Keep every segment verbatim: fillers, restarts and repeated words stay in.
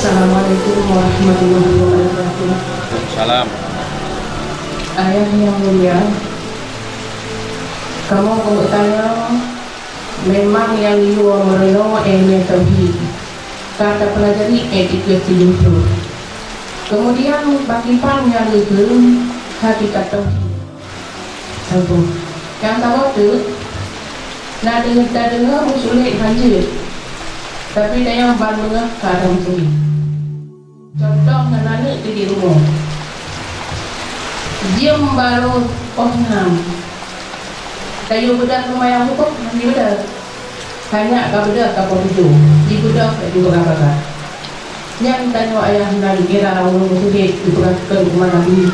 Assalamualaikum warahmatullahi wabarakatuh. Salam. Ayah nyang mulia, kamoe keuneuk tanyong, memang nyang yue meurunoe ilmu tauhid, ka tapeulajari etikeuet tujoh ploh. Keumudian, pakriban nyang geukheun hakikat tauhid? Saboh. Nyang saboh teuk, na deungoe, tadeungoe meusulet hanjeuet, tapi tanyoe ban beungoh ka tameusulet. Cuntoh, ngon aneuk di rumoh, jeuem barô poh nam, tayue beudôh seumayang suboh hana beudôh. Hanya ka beudôh ka poh tujoh, jibeudôh laju bagah-bagah. Nyan tanyoe ayah na geukira ureueng meusulet geupeugah keu umat Nabi.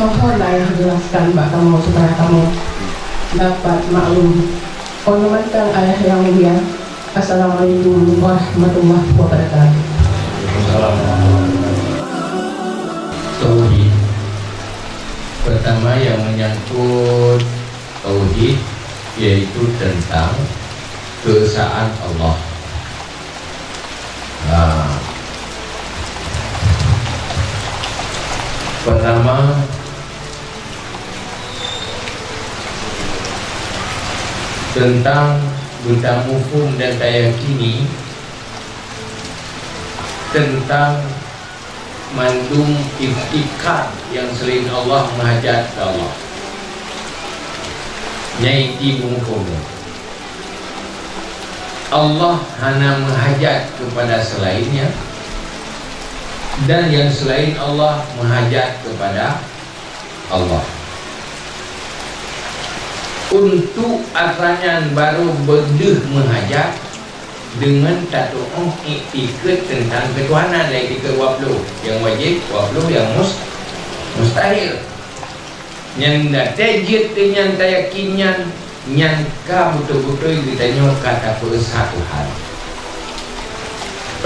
Mohon ayah jelaskan bak kamoe supaya kamoe dapat maklum. Kon nyan mantong ayah nyang mulia. Assalamualaikum warahmatullahi wabarakatuh. Tauhid. Pertama, yang menyangkut tauhid, yaitu tentang keesaan Allah. Nah, pertama, tentang beutamuphom dan tayakini tentang mandum iktikad nyang selain Allah meuhajat keu Allah. Nyan inti peumuphom nyan. Allah hana meuhajat kepada selain-Nya, dan nyang selain Allah meuhajat kepada Allah. Untuk atra nyan barô beudôh meuhajat deungon tatu'oh iktikeuet teuntang keutuhanan, lé iktikeuet dua ploh, nyang wajéb, dua ploh nyang mus-, mustahil. Nyang gata jeuet keu nyan, tayakin nyan, nyan ka beutôi-beutôi geutanyoe ka tapeuesa Tuhan.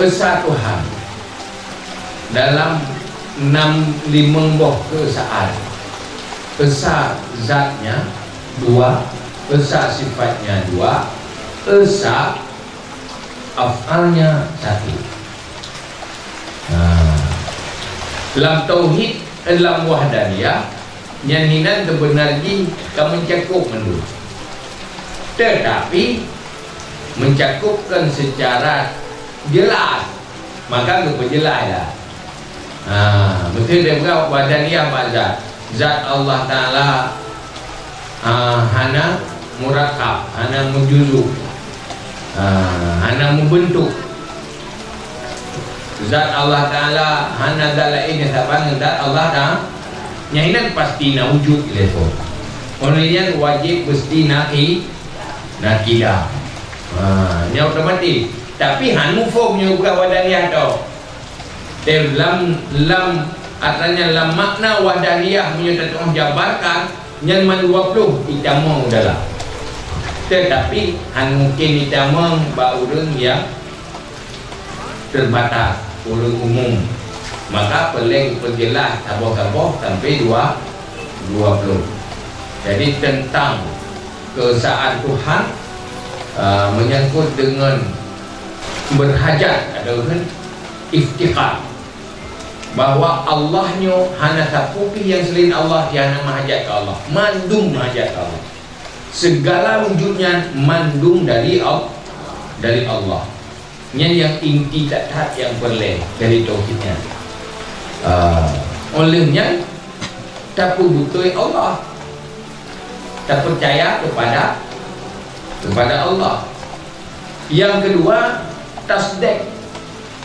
Esa Tuhan dalam nam limong boh keesaan. Esa zatnya dua, esa sifatnya dua, esa af'alnya satu. Nah, lam tauhid, lam wahdaniyah, nyan hinan teubeuna jih ka meucakup mandum. Tetapi, meucakup kon seucara jeulaih, maka geupeujeulaih lah. Ha, meusti teupeugah wahdaniyah bak zat. Zat Allah Taala, ha, hana murakab, hana meujuzu, ha, hana meubeuntuk. Zat Allah Taala hana zat laén nyang saban ngon zat Allah Taala. Nyan inan pasti na wujud lé Po. Oleh nyan wajéb pasti na ki-, na kidam. Ha, nyan otomatis. Tapi hana muphom nyoe bukan wahdaniyah tho. Tem lam, lam, artinya lam makna wahdaniyah meunyoe tatu'oh jabarkan, nyan mandua ploh itamong dalam. Tetapi hana mungkin itamong bak ureuëng nyang terbatas, ureuëng umum. Maka peureulée geupeujeulah saboh-saboh sampai dua, dua ploh. Jadi tentang keesaan Tuhan, eh, menyangkut dengan berhajat ataupun iftiqar, bahwa Allah nyoe hana sapeue pih nyang selain Allah nyang hana meuhajat keu Allah. Mandum meuhajat keu Allah. Segala wujud nyan mandum dari Al-, dari Allah. Nyan nyang inti that-that nyang peureulée dari tauhid nyan. Ah, oleh nyan, tapeubeutôi Allah. Tapeucaya kepada, kepada Allah. Yang kedua, tasdik,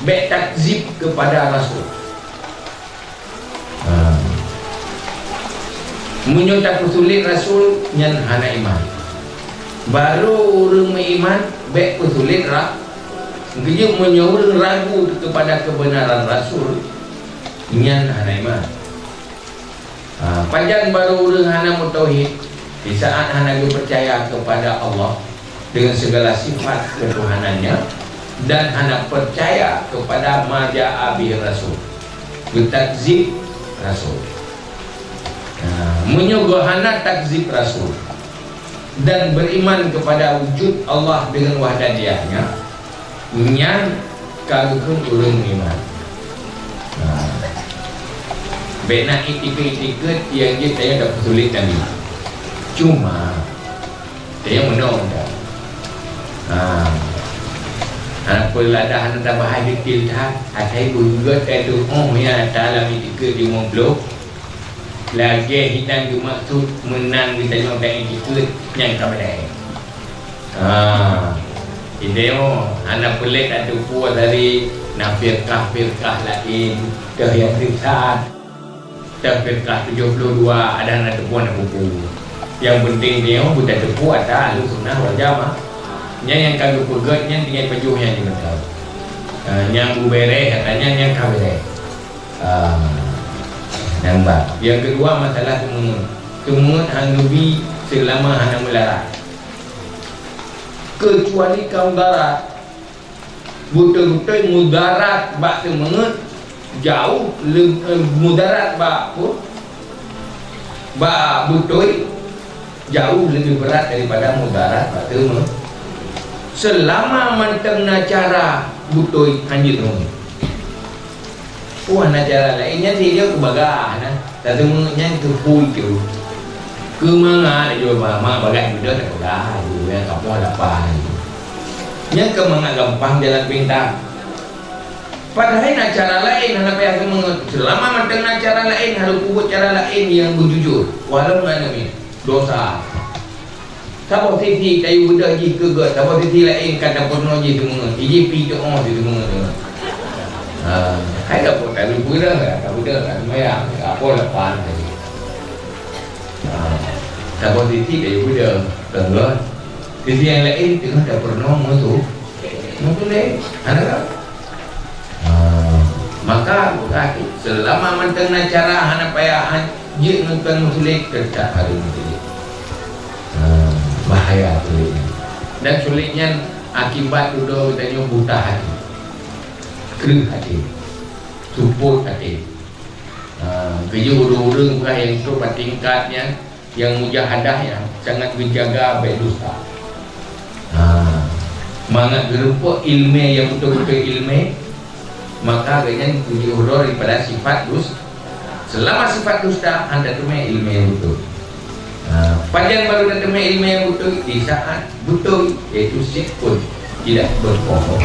bék takzib kepada Rasul. Ha. Meunyoe tapeusulet Rasul, nyan hana iman. Barô ureuëng meuiman bék peusulet ra-, geujeuet meunyoe ureuëng ragu kepada kebenaran Rasul, nyan hana iman. Ha, pajan barô ureuëng hana meutauhid, di saat hana geupeucaya kepada Allah dengan segala sifat ketuhanan-Nya dan hana percaya kepada ma jaa bihi Rasul, geutakzib Rasul. Ha, meunyoe geuhana takzib Rasul dan beriman kepada wujud Allah dengan wahdaniyah-Nya, nyan ka geukheun ureuëng meuiman. Bèk na itikeuet-itikeuet nyang jeuet tanyoe tapeusulet Nabi. Cuma tanyoe meunong that. Ha. Hana peue lé dah hana tabahai detail that. Asai beugét ka tu'oh nyang talam itikeuet limong ploh. Lagèe hinan geumaksud meunan geutanyoe ka itikeuet nyang ka beutôi. Ha, inyoe hana peureulèe tateupeue dari na firqah-firqah laén, teuh nyang sesat, teuh firqah tujoh ploh dua, ada na teupeue na buku. Nyang penting nyoe beutateupeue ata Ahlussunnah wal Jamaah. Nyan nyang ka geupeugét nyan tinggai pajoh nyan di mata. Ha, nyang bubéreh katanya nyang ka béreh. Ha, nyang ba. Nyang keudua masalah seumeungeut. Seumeungeut han geubi seulama hana meularat. Keucuali ka mudarat. Beutôi-beutôi mudarat bak seumeungeut jauh lé-, eh, mudarat bak peue? Bak beutôi jauh leubeh brat daripada mudarat bak seumeungeut. Seulama mantong na cara beutôi han jeuet seumeungeut. Wah, na cara laén nyan sidroe keubagah na. Tateumeung nyan keu pui tu. Keu mangat laju ma, ma bagah judoh tak peugah laju, nyang kamoe lapan. Nyan keu mangat gampang jalan pintas. Padahai na cara laén hana payah seumeungeut. Seulama mantong na cara laén, harôh peubuet cara laén nyang beujujur. Walau ngon nami dosa. Saboh sisi tayue beudôh jih keu gèt, saboh sisi laén ka tapeurunoe jih seumeungeut, jih pi teu'oh jih seumeungeut. Ha, hai ka po talu beudôh, ka beudôh, ka seumayang, ka po lapan tadi. Ha, saboh sisi tayue beudôh keu gèt, sisi nyang laén teungoh tapeurunoe meusu-, meusulet. Hana ka? Ha, maka, maka seulama mantong na cara hana payah jeuet ngon tukang meusulet, teutap harôh meusulet. Ha, bahaya sulet nyan. Dan sulet nyan akibat dudoe geutanyoe buta até, kreueh até, supot até. Ha, geuyue ureueng-ureueng bah nyang trok bak tingkat nyan, nyang mujahadah nyan sangat geujaga bèk dusta. Ha, mangat geurumpok ileumèe nyang beutôi-beutôi ileumèe, maka gobnyan geujioh droe daripada sifat dus-, seulama sifat dusta, han tateumèe ileumèe nyang beutôi. Ha, pajan baru tateumèe ileumèe nyang beutôi? Di saat beutôi, yaitu sidqun, tidak berbohong.